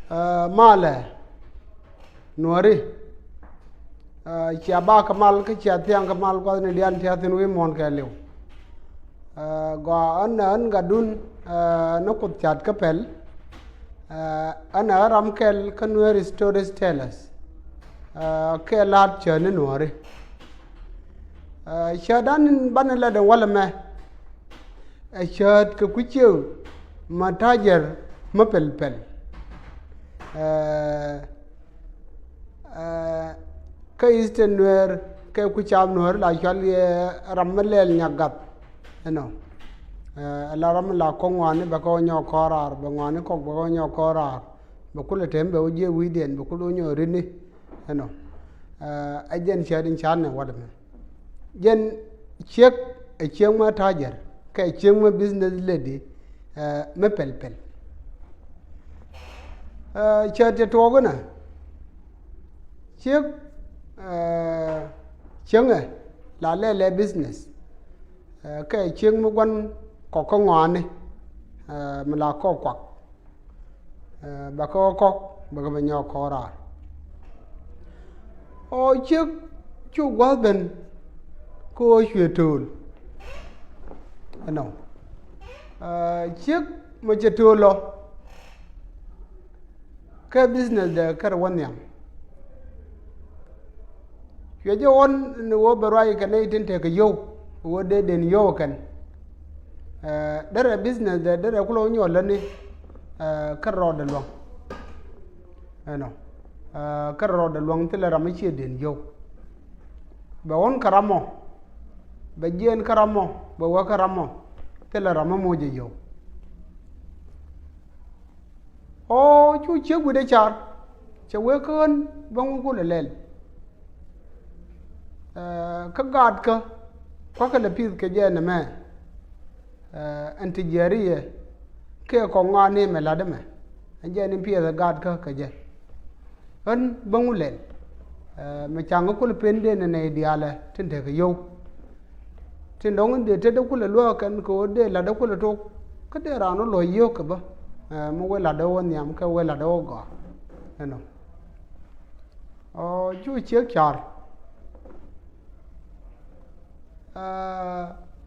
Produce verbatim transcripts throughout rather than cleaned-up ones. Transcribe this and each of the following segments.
Ɛ, malɛ Nuɔri. Ɛ, cia bak kɛ mal kä cia thiaŋ kɛ mal gua̱thni diaal tia thi̱n wi̱i̱ muɔ̱ɔ̱n kɛɛliw. Ɛ, gɔaa ɣän ɛ ɣän gatdun, ɛ, ni Kuoth ca̱t kä pɛl. Ɛ, ɣän ɛ ɣän ram kɛl kä Nuɛri Storytellers. Ɛ, kɛ la̱t cäät ni Nuɔri. Ɛ, cäät dan banɛ lɛ den walɛ mɛ. Ɛ cäät kɛ kui̱ ciek ma ta̱a̱ jɛr ma pɛl pɛl. Ɛ, ɛ, kä Eastern Nuer kɛ kui̱ ca̱a̱p Nuer la cual yɛ ram ma lɛl nyak gath. Ɛnɔ. Ɛ, la ram la kɔk ŋɔaani bɛ kɛ wä nyɔk kɔɔraar, bɛ ŋɔaani kɔk bɛ kɛ wä nyɔk kɔɔraar. Bɛ kulɛ tɛm bɛ wä jiɛ wi̱i̱diɛn, bɛ kulɛ wä nyɔk ri̱tni. Ɛnɔ. Ɛ, ɛ jɛn cäät in ca̱a̱t nɛ walɛ mɛ. Jɛn ciek, ɛ ciek mä ta̱a̱ jɛr, kɛ ciek mä business lady, ɛ, mä pɛl pɛl. Ɛ, cäät cɛ tuɔɔk inɛ. Ciek, ɛ, cieŋɛ la lɛlɛ business. Ɛ, kɛ ciek mä gua̱n kɔk kä ŋɔaani, ɛ, mi la kɔk kuak. Ɛ, bɛ kɛ wä kɔk, bɛ kɛ bɛ nyɔk kɔɔraar. Ɔ ciek cu gua̱th ben kä ɣöö cuɛ tööl. Ɛnɔ. Ɛ, ciek mɛ cɛ tööl ɔ kɛ business dɛ kärɛ wä nhiam. Cuɛ jɛ ɣɔn ni ɣöö bɛ ruac kɛ nɛy tin tekɛ yio̱w, ɣöö dee den yio̱w kɛn. Ɛ, derɛ business dɛ, derɛ kulɛ wä nyɔl lätni, ɛ, kärɛ rɔɔdɛ luäŋ. Ɛnɔ. Ɛ, kärɛ rɔɔdɛ luäŋ thilɛ ram mi ciɛ den yio̱w. Bɛ ɣɔn kä ram mɔ, bɛ jiɛɛn kä ram mɔ, bɛ wä kä ram mɔ, thilɛ ram mi moc jɛ yio̱w. Ɔ cu ciek wi̱cdɛ car, cɛ wee kä ɣän bäŋ wi̱i̱ kulɛ lɛl. Ɛ, kä gaatkä, kua̱kɛ lɛ pi̱th kɛ jɛ nɛmɛ. Ɛ, ɛn ti jiɛɛri yɛ, kiɛ kɔŋ ŋɔaani mɛ la̱t ɛmɛ. Ɛn jɛ ni piɛth ɛ gaatkä kɛ jɛ. Ɣän bäŋ wi̱i̱ lɛl. Ɛ, mɛ ca̱ŋ kä kulɛ pen den ɛ nɛy diaalɛ tin tekɛ yio̱w. Tin dɔ̱ŋ in dee tetdä kulɛ luäk kɛn kɛ ɣöö dee la̱tdä kulɛ tok. Kä dee raan wä luɔ̱c yio̱w kɛ bä. Ɛ, mi wee la̱tdä wä nhiam kɛ wee la̱tdä wä gɔaa. Ɛnɔ. Ɔ cu ciek car. Ɛ,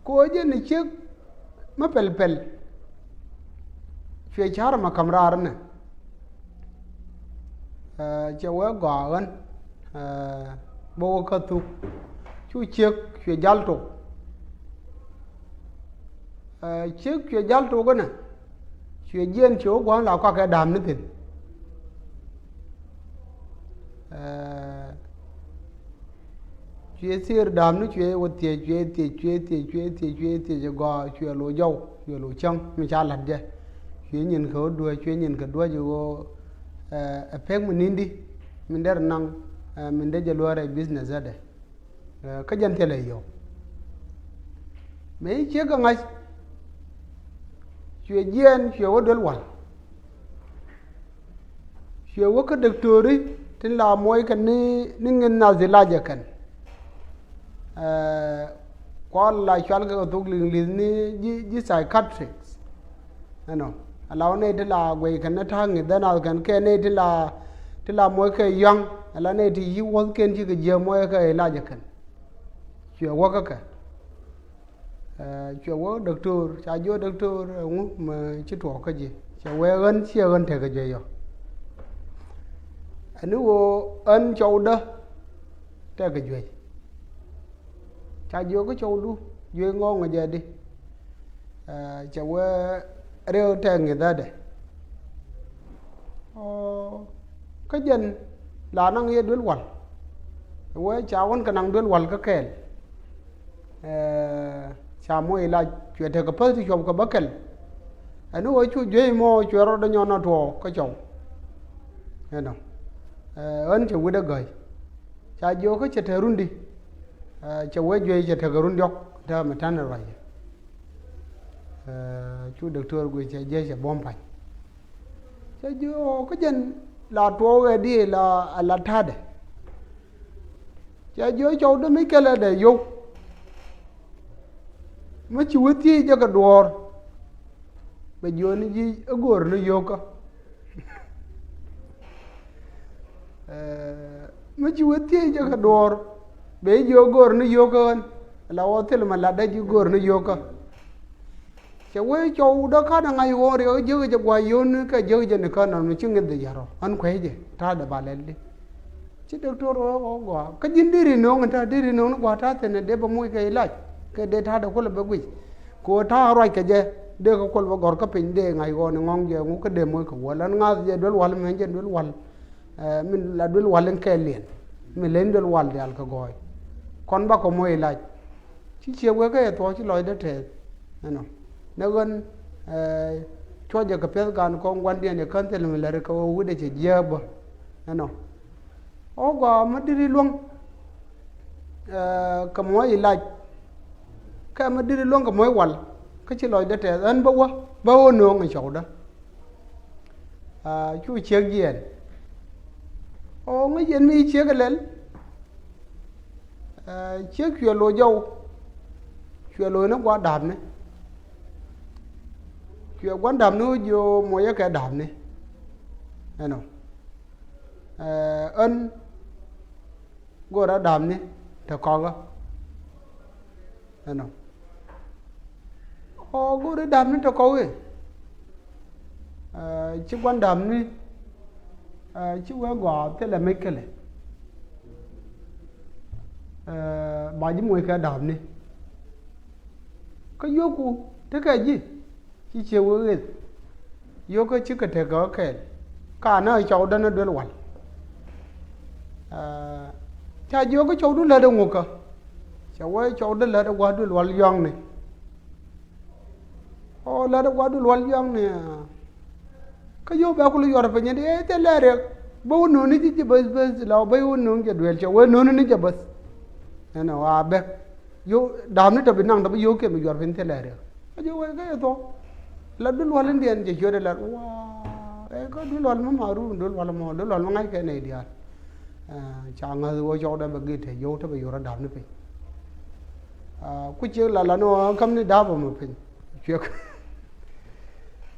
kɛ ɣöö jɛn ciek mä pɛl pɛl. Cuɛ car mɛ ka̱m raar inɛ. Ɛ, cɛ wee gɔaa ɣän, ɛ, bä wä kä thuk. Cu ciek cuɛ jal tok. Ɛ, ciek cuɛ jal tok inɛ. Cuɛ jiɛn cuɛ wä gua̱a̱n la kuakɛ da̱a̱m ni thi̱n. Ɛ, cuɛ thiër da̱a̱m ni cuɛ wä thiec, cuɛ thiec, cuɛ thiec, cuɛ thiec, cuɛ thiec, gɔaa cuɛ lo̱c jɔw, cuɛ lo̱c cäŋ mi ca la̱t jɛ. Cuɛ nyin kɛ wä duäc, cuɛ nyin kɛ duäc ɣöö, ɛ, ɛ pek mi ni̱n di, min derɛ naŋ, ɛ, min dee jɛ luäärɛ business ɣädɛ. Ɛ, kä jɛn thilɛ yio̱w. Mëë ciek kɛ ŋa̱c, cuɛ jiɛɛn, cuɛ wä duel wal. Cuɛ wä kä doktori tin la muɔc kɛn ni, ni ŋi̱n nath ilacɛ kɛn. Ɛ, kual la cual kɛ kɛ thok Liŋlith ni ji̱, ji̱ psychiatrics. Ɛnɔ, ala wä nɛy ti la guɛc kɛn ni ta̱a̱ ŋi̱th dhän nath kɛn kɛ nɛy ti la, ti la muɔc kɛ yɔ̱a̱ŋ, ala nɛy ti yi̱ wuɔ̱thkiɛn cikɛ jiääk muɔc kɛ ilacɛ kɛn. Cuɛ wä kä kɛ. Ɛ, cuɛ wä doktor, ca jiök doktor, ɛŋu mɛ ci tuɔɔk kä ji̱? Cɛ wee ɣän, ciɛ ɣän tekɛ juey ɔ. Ɛn ni ɣöö ɣän cɔwdä tekɛ juey. Ca jiök kä cɔwdu, juey ŋɔ̱ɔ̱ŋ jɛ di. Ɛ, cɛ wee rɛw tɛk ŋi̱th ɣädɛ. Ɔ, kä jɛn la naŋ yɛ duel wal. Wee ca wän kɛ naŋ duel wal kä kɛɛl. Ɛ, ca moc la cuɛ tekɛ päth ti cuɔp kɛ bä kɛl. Ɛn ni ɣöö cu juey mɔ cuɛ rɔɔdɛ nyɔn ɔ tuɔɔk kä cɔw. Ɛnɔ. Ɛ, ɣän cɛ wi̱cdɛ gäy. Ca jiök kä cɛ te run di. Ɛ, cɛ wee juey cɛ tekɛ run diɔ̱k te mɛ ta̱n ruac. Ɛ, cu doktor guic cɛ jiäc cɛ buɔ̱m pa̱ny. Cɛ jiök kä jɛn la tuɔɔk ɛ di la, la ta̱a̱dɛ. Cɛ jiök cɔwdä mi kɛlɛ dee yio̱w. Mi ci wä thiec jɛ kɛ duɔ̱ɔ̱r. Bɛ jiök ni ji̱ ɛ go̱o̱r ni yio̱wkä. Ɛ, mi ci wä thiec jɛ kɛ duɔɔr, bɛ jiök go̱o̱r ni yio̱kä ɣän. La wä thil ma latdä ji̱ go̱o̱r ni yio̱kä. Cɛ wee cɔwdä ka̱n a ŋa̱c ɣɔ̱ɔ̱ŋ riɛk jiäk jɛ gua̱a̱c yio̱o̱ni kɛ jiäk jɛ ni kän nɔn mi ci ŋi̱th jɛ ya̱r ɔ. Ɣän kuecɛ ta̱a̱dɛ ba lɛl di. Ci doktor ɣöö ɣɔ̱ gɔaa. Kä ji̱n deri no̱o̱ŋ in ta̱a̱ deri no̱o̱ŋ ni gua̱a̱ ta̱a̱ thi̱n ɛ dee bä moc kɛ ilac. Kɛ dee ta̱a̱dɛ kulɛ bä guic. Kɛ ɣöö ta̱a̱ ruac kɛ jɛ dee kɛ kuɔl bä gɔ̱r kä piny dee ŋa̱c ɣɔ̱ɔ̱ŋ ni ŋɔ̱ŋ jɛ ŋu kä dee moc kɛ wäl. Ɣän ŋa̱th jɛ duel wal mɛ jɛ duel wal. Ɛ, min la duel wal in kɛɛliɛn. Min len duel wal diaal kɛ gɔɔy. Kɔn bakɔ moc ilac. Ci ciek wek kä yɛ thuɔ̱k ci lɔcdä tɛth. Ɛnɔ. Nɛ ɣän, ɛ, cuɔcɛ kɛ piɛth gan kɔŋ gua̱ndiɛn yɛ kän thil mi lɛr kɛ ɣöö wi̱cdɛ cɛ jiääk bä. Ɛnɔ. Ɣɔ̱ gɔaa mi diri luäŋ. Ɛ, kɛ moc ilac. Kɛ mi diri luäŋ kɛ moc wal. Kä ci lɔcdä tɛth. Ɣän bä wä. Bä wä nööŋ in cɔwdä. Aa, cu ciek jiɛɛn. Ɣöö ŋäc yɛn mi ci ciek ɛ lɛl. Aa, ciek cuɛ loc jɔw. Cuɛ loc ni gua̱n da̱a̱pni. Cuɛ gua̱n da̱a̱pni wä jiö moc yɛ kɛ da̱a̱pni. Ɛnɔ. Aa, ɣän go̱o̱rä da̱a̱pni te kɔkä. Ɛnɔ. Ɣöö go̱o̱ri da̱a̱pni te kɔ̱k i̱. Ɛ, ci gua̱n da̱a̱pni, ɛ, ci wee gɔaa thilɛ mec kɛlɛ. Ɛ, ba ji̱ moc kɛ da̱a̱pni. Kä yio̱ku tekɛ ji̱. Ci ciek wee ɣeth. Yio̱kä cikɛ tekɛ ɣä kɛɛl. Ka nä cɔwdä ni duel wal. Aa, ca jiök kä cɔwdu lätdä ŋukä. Cɛ wee cɔwdä lätdä gua̱a̱r duel wal yɔ̱a̱ŋni. Ɔ, lätdä gua̱a̱r duel wal yɔ̱a̱ŋni. Kä yio̱w bɛ kul yuɔr piny ni, ɛ, thilɛ riɛk. Bä wä no̱o̱ni ji̱ ji̱ bäth bäth la wä bä wä no̱o̱ni jɛ duel cɛ wee no̱o̱ni ni jɛ bäth. Ɛnɔ a bɛk. Yio̱w da̱a̱pni tɔ bi naŋ tɔ bi yio̱w kiɛn bi yuɔr piny thilɛ riɛk. A jiök wee kä yɛ thuɔ̱k. La duel wal in diɛn jɛ ciötdɛ la wa. Ɛ, kä duel wal mi ma run duel wal mɔ duel wal mi ŋa̱ckɛ nɛy diaal. Ɛ, ca ŋäth wä cɔwdɛ bɛ git te yio̱w te bɛ yuɔr a da̱a̱pni piny. Aa, ku ciek la la ni ɣöö käm ni da̱a̱p ɛmɔ piny. Cuɛ kɛ,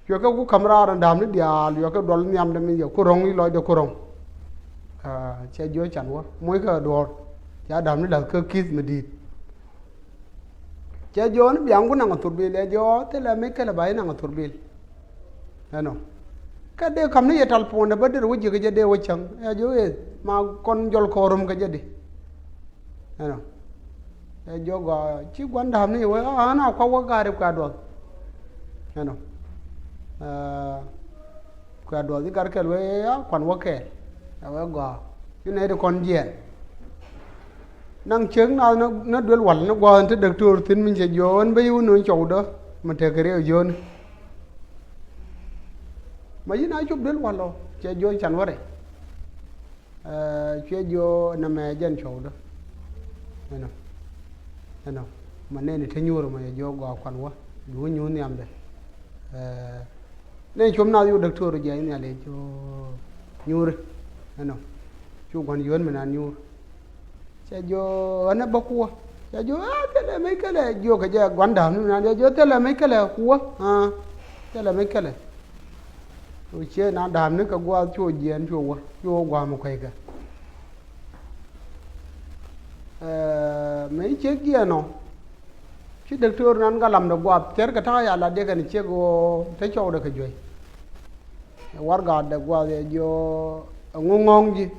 cuɛ kɛ ku ka̱m raar ɛn da̱a̱pni diaal, cuɛ kɛ duɔl nhiamdɛ min yɛ ku ro̱ŋ i̱ lɔcdɛ ku ro̱ŋ. Aa, cɛ jiök can wä moc kɛ duɔ̱ɔ̱r. Ca da̱a̱pni la̱th kä ki̱th mi di̱i̱t. Cɛ jiök ni biaŋ ku naŋ a thurbil, ɛ jiök thilɛ mec kɛlɛ ba i̱ naŋ a thurbil. Ɛnɔ. Kä dee ka̱m ni yɛ tal puɔ̱ndɛ bä der wä ji̱ kä jɛ dee wä cäŋ. Ɛ jiök ëë ma kɔn jɔl kɔɔr rom kä jɛ di. Ɛnɔ. Ɛ jiök gɔaa ci gua̱n da̱a̱pni wee a ɣän a kua̱ wä gaari kuɛ a duɔth. Ɛnɔ. Ɛ, kuɛ a duɔth i̱ gat kɛl wee a kuan wä kɛɛl. Ɛ wee gɔaa. Ci nɛy ti kɔn jiɛɛn. Naŋ ciek naath ni, ni duel wal ni gua̱a̱th in te doktor thi̱n min cɛ jiök ɣän ben yi wä no̱o̱ŋ cɔwdä mi tekɛ riɛk jiöni. Ma yin a cop duel wal ɔ cɛ jiök can wä rɛy. Ɛ, cuɛ jiök nɛmɛ jɛn cɔwdä. Ɛnɔ. Ɛnɔ. Ma nɛni te nyuur ma cɛ jiök gɔaa kuan wä. Bi wä nyuur nhiamdɛ. Ɛ, nɛ cuɔ̱m nath yuk doktor jiɛc nhial yɛ cu nyuuri. Ɛnɔ. Cu gua̱n yio̱o̱n mi nan nyuur. Cɛ jiök ɣän ɛ bä kuwä. Cɛ jiök a thilɛ mec kɛlɛ jiök kɛ jɛ gua̱n da̱a̱pni mi nan cɛ jiök thilɛ mec kɛlɛ kuwä. A, thilɛ mec kɛlɛ. Cu ciek nan da̱a̱pni kɛ gua̱a̱th cu jiɛɛn cu wä cu wä gua̱a̱m kueckɛ. Ɛ, mëë ciek jiɛɛn ɔ. Ci doktor nan galamdɛ guath cɛr kɛ ta̱a̱ ya lat yɛ kɛn ciek ɣöö te cɔwdɛ kɛ juey. Warɛgakdɛ guath yɛ jiök ɛŋu ŋɔ̱ɔ̱ŋ ji̱.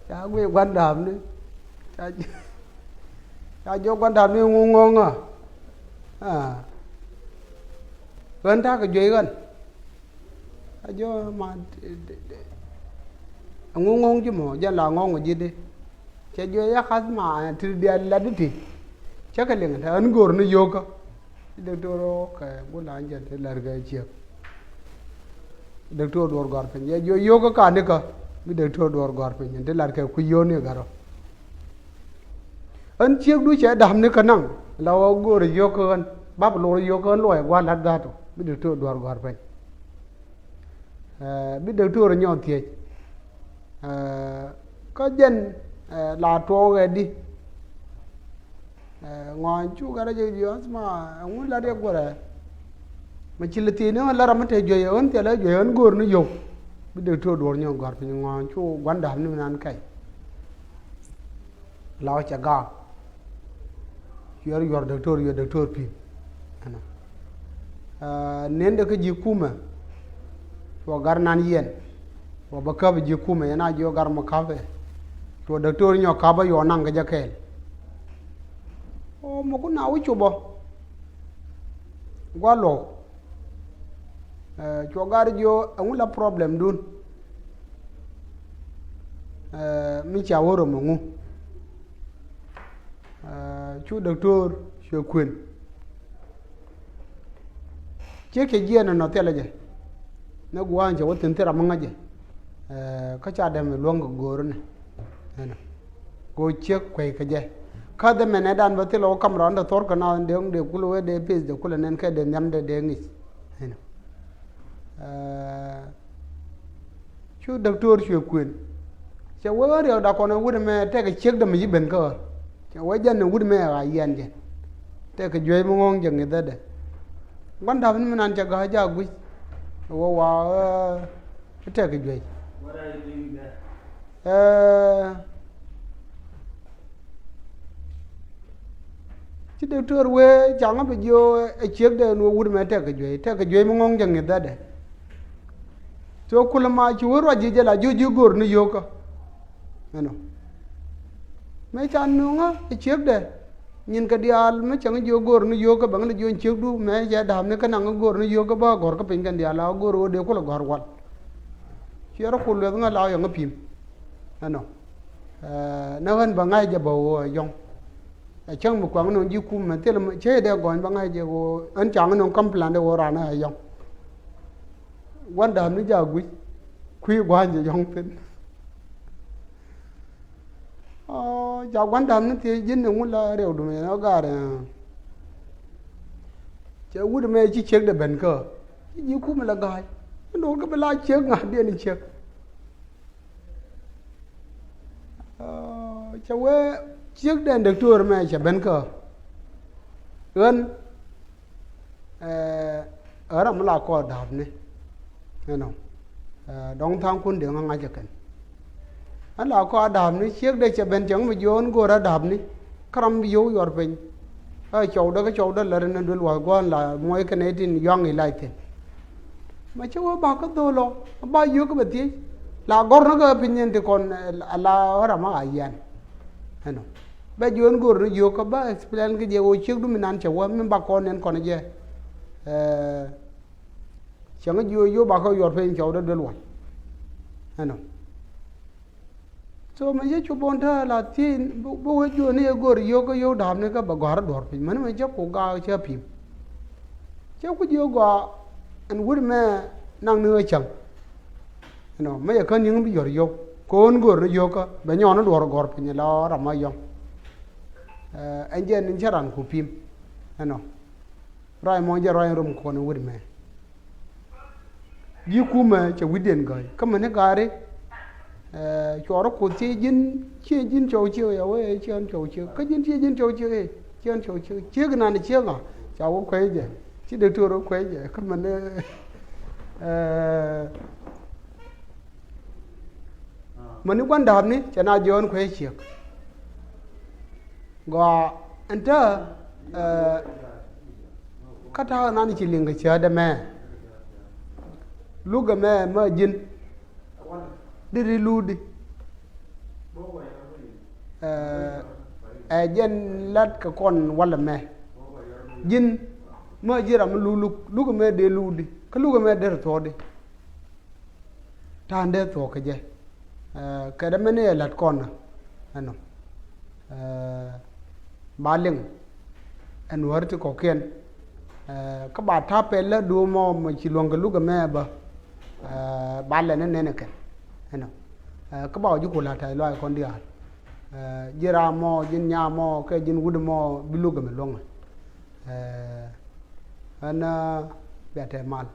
Ca guiy gua̱n da̱a̱pni. Ca, ca jiök gua̱n da̱a̱pni ɛŋu ŋɔ̱ɔ̱ŋ a. A. Ɣän ta̱a̱ kɛ juey ɣän. A jiök ma, ɛŋu ŋɔ̱ɔ̱ŋ ji̱ mɔ, jɛn la ŋɔ̱ɔ̱ŋ ji̱ di. Cɛ jiök ya ka̱th ma, ti diaal lat di ti. Cä kɛ liŋ, te ɣän go̱o̱r ni yio̱o̱kä. Ci doktor ɣöö kɛ, gu la jɛn ti lät kɛ ciek. Doktor duɔ̱ɔ̱r gɔ̱a̱r piny. Cɛ jiök yio̱o̱kä ka̱n ni kä, bi doktor duɔ̱ɔ̱r gɔ̱a̱r piny. Ɛn ti lat kɛ kui̱ yio̱o̱ni gat ɔ. Ɣän ciekdu cɛ da̱pni kä naŋ, la ɣöö go̱o̱rɛ yio̱o̱kä ɣän, bap lo̱r yio̱o̱kä ɣän luɔc gua̱a̱r la̱t dha̱a̱t ɔ, bi doktor duɔ̱ɔ̱r gɔ̱a̱r piny. Ɛ, bi doktor nyɔk thiec. Ɛ, kä jɛn, ɛ, la tuɔɔk ɛ di. Ɛ, ŋɔaany cu gat rɛc ɛ jiɔth ma, ɛŋu lat yɛ guɔrɛ. Ma ci lɛ thiec ni ɣän la ram mi te juey ɛ ɣän thilɛ juey ɣän go̱o̱r ni yio̱w. Bi dɔktor duɔ̱ɔ̱r nyɔk gɔ̱a̱r piny ŋɔ̱ɔ̱n cu gua̱n da̱a̱p ni mi nan kɛy. La wä cɛ gaak. Cuɛ rɔ yuɔr dɔktor, yuɔr dɔktor pi̱i̱m. Ɛnɔ. Aa, nendɛ kä ji̱ kumɛ. Cuɔ gar nan yɛn. Cuɔ bä käp ji̱ kumɛ, yɛn a jiɔ gar mɔ kapɛ. Cuɔ dɔktor nyɔk kapä yuɔ naŋ kä jɛ kɛɛl. Ɔ, mɔ kun a wä cupä. Gua̱ luɔk. Ɛ, cuɔ gar jiɔ ɛŋu la problem dun. Ɛ, mi ca wä rom ɛŋu. Ɛ, cu dɔktor cuɛ kuën. Ciek cɛ jiɛɛn ɛnɔ thilɛ jɛ. Ni gua̱a̱ny cɛ wä thi̱n thil ram mi ŋäc jɛ. Ɛ, kä ca dɛm luäŋ kɛ go̱o̱r ni. Ɛnɔ. Kɛ ɣöö ciek kueckɛ jɛ. Kä dhɛ mɛnɛ dan bä thilɛ wä kam rɔɔn dee thor kɛ naath dee, dee kulɛ wee dee pith dee kulɛ nɛn kɛ dee nhiam dee dee ŋic. Ɛnɔ. Ɛ, cu dɔktor cuɛ kuën. Cɛ wee ɣän riɛkda kɔn ɛ wut ɛmɛ tɛkɛ ciekdɛ mi ci ben kä ɣä. Cɛ wee jɛn ɛ wut ɛmɛ ɛ ɣaa yiɛn jɛn. Tɛkɛ juey mi ŋɔ̱ɔ̱ŋ jɛ ŋi̱thädɛ. Gua̱n da̱a̱p ni mi nan cɛ ga̱a̱c jaak gui̱c. Ɛ wee waa, ɛ, tɛkɛ juey. Ɛ, ci dɔktor wee ca ŋä bi jiö ɛ ciekdɛ ɛn wä wut mɛ tɛkɛ juey, tɛkɛ juey mi ŋɔ̱ŋ jɛ ŋi̱thädɛ. Thok kulɛ ma ci wä ruac ji̱ jɛ la jiö ji̱ go̱o̱r ni yio̱kä. Ɛnɔ. Mëë ca nöŋä ɛ ciekdɛ. Nyin kɛ diaal mi cäŋ jiök go̱o̱r ni yio̱o̱kä bɛ ŋä lɛ jiök ciekdu mɛ cɛ da̱a̱pni kä naŋ go̱o̱r ni yio̱o̱kä bä gɔ̱r kä piny kɛn diaal la go̱o̱r ɣöö dee kulɛ gɔ̱r wal. Ciɛ rɔ kul lueth ŋä la yɔ̱ŋ kä pi̱i̱m. Ɛnɔ. Ɛ, nä ɣän bɛ ŋa̱c jɛ bä ɣöö ɛ yɔ̱ŋ. Ɛ cäŋ mi kuaŋ nöŋ ji̱ kum mɛ thilɛ cä yɛ dee gɔ̱ny bä ŋa̱c jɛ ɣöö ɣän caŋ nöŋ kamplan dee ɣöö raan ɛ yɔ̱ŋ. Gua̱n da̱a̱pni jaak gui̱c. Kui̱ gua̱a̱ny jɛ yɔ̱ŋ thi̱n. Ɔ, ca gua̱n da̱a̱m ni thiec ji̱n ni ŋun la rɛwdu mɛ ɔ ga̱a̱r. Cɛ wut mɛ ci ciekdɛ ben kä. Ci ji̱ kumɛ la ga̱a̱c. Ni do̱r kä bi la ciek ŋa̱diɛn i̱ ciek. Ɔ, cɛ wee ciekdɛn dɔktor mɛ cɛ ben kä. Ɣän Ɛ, ɣän ram mi la kɔɔr da̱a̱pni. Ɛnɔ. Ɛ, dɔ̱ŋ tha̱a̱ŋkun dee ŋa̱ ŋa̱c ɛ kɛn. Ɣän la kɔɔr da̱a̱pni, ciekdɛ cɛ ben cäŋ mi jiɔ̱ɔ̱n go̱o̱rä da̱a̱pni. Kä ram bi yio̱w yuɔr piny. Ɛ, cɔwdä kä cɔwdä lät ɛn duel wa̱a̱ gua̱a̱n la muɔc kɛn ɛ tin yɔ̱a̱ŋ i̱ lac thi̱n. Ma cä wä ba kä dho̱l ɔ, ba yio̱k kä bɛ thiec. La gɔ̱r ni kä piny in ti kɔn, ɛ, la ɣän ram a yian. Ɛnɔ. Bɛ jiɔn go̱r ni jiök kä bä explain kä jɛ ɣöö ciekdu mi nan cɛ wä mi ba kɔn nɛn kɔn jɛ. Ɛ, cäŋ jiök jiök ba kä yuɔr piny cɔwdä duel wal. Ɛnɔ. So mɛ jɛ cu bɔn te la thiec bi wä jiök ni yɛ go̱r yio̱k kä yio̱k da̱a̱pni kä bɛ gɔ̱a̱r duɔ̱ɔ̱r piny mäni mɛ jɛ ku gaak cä pi̱i̱m. Cɛ ku jiök gɔaa ɛn wut mɛ naŋ ni ɣä cäŋ. Ɛnɔ, mi yɛ kä ni̱ŋ bi yɔ̱r yio̱w. Ko̱n go̱r ni yio̱kä bɛ nyɔn ni duɔ̱ɔ̱r gɔ̱r piny la ram a yɔ̱ŋ. Ɛ, ɛn jɛ ni cä ran ku pi̱i̱m. Ɛnɔ. Ruac mɔ jɛ ruac rom kɔn wut mɛ. Ji̱ kumɛ cɛ wi̱cdiɛn gäi. Kä mäni gaari, ɛ, cuɔr ku thiec ji̱n, ciɛ ji̱n cɔw ciek, ya wee ciɛ ɣän cɔw ciek. Kä ji̱n ciɛ ji̱n cɔw ciek, ɛ, ciɛ ɣän cɔw ciek. Ciek nan ciek ŋa, ca wä kuec jɛ. Ci dɔktor wä kuec jɛ. Kä mäni, ɛ, mäni gua̱n da̱a̱pni cɛ na jiɔn kuec ciek. Gɔaa ɛn te, ɛ, kä ta̱a̱ nan ci liŋ kɛ cäätdɛ mɛ. Luk ɛmɛ mɛ ji̱n. Di ri luudi. Ɛ, ɛ jɛn lat kɛ kɔn walɛ mɛ. Ji̱n mɛ ji̱ ram mi luk luk. Luk ɛmɛ dee luudi. Kä luk ɛmɛ dee ri thuɔɔdi. Ta̱a̱n dee thuɔ̱k kɛ jɛ. Ɛ, kɛ dee mɛn i̱ ɛ la̱t kɔn ɛ. Ɛnɔ. Ɛ, ba liŋ. Ɛn wär ti kɔ̱kiɛn. Ɛ, kä ba ta̱a̱ pɛl lä duɔ̱ɔ̱m mɔ mɔ ci luɔ̱ŋ kɛ luk ɛmɛ bä. Ɛ, ba lɛn ni nɛn ɛ kɛn. Ɛnɔ. Ɛ, kä ba wä ji̱ ku la̱t ta̱a̱ luaac kɔn diaal. Ɛ, ji̱ raam mɔ, ji̱n nyaam mɔ, kɛ ji̱n wut mɔ, bi luk ɛmɛ luɔ̱ŋ ɛ. Ɛ, ɛn, ɛ, bia tɛ mal.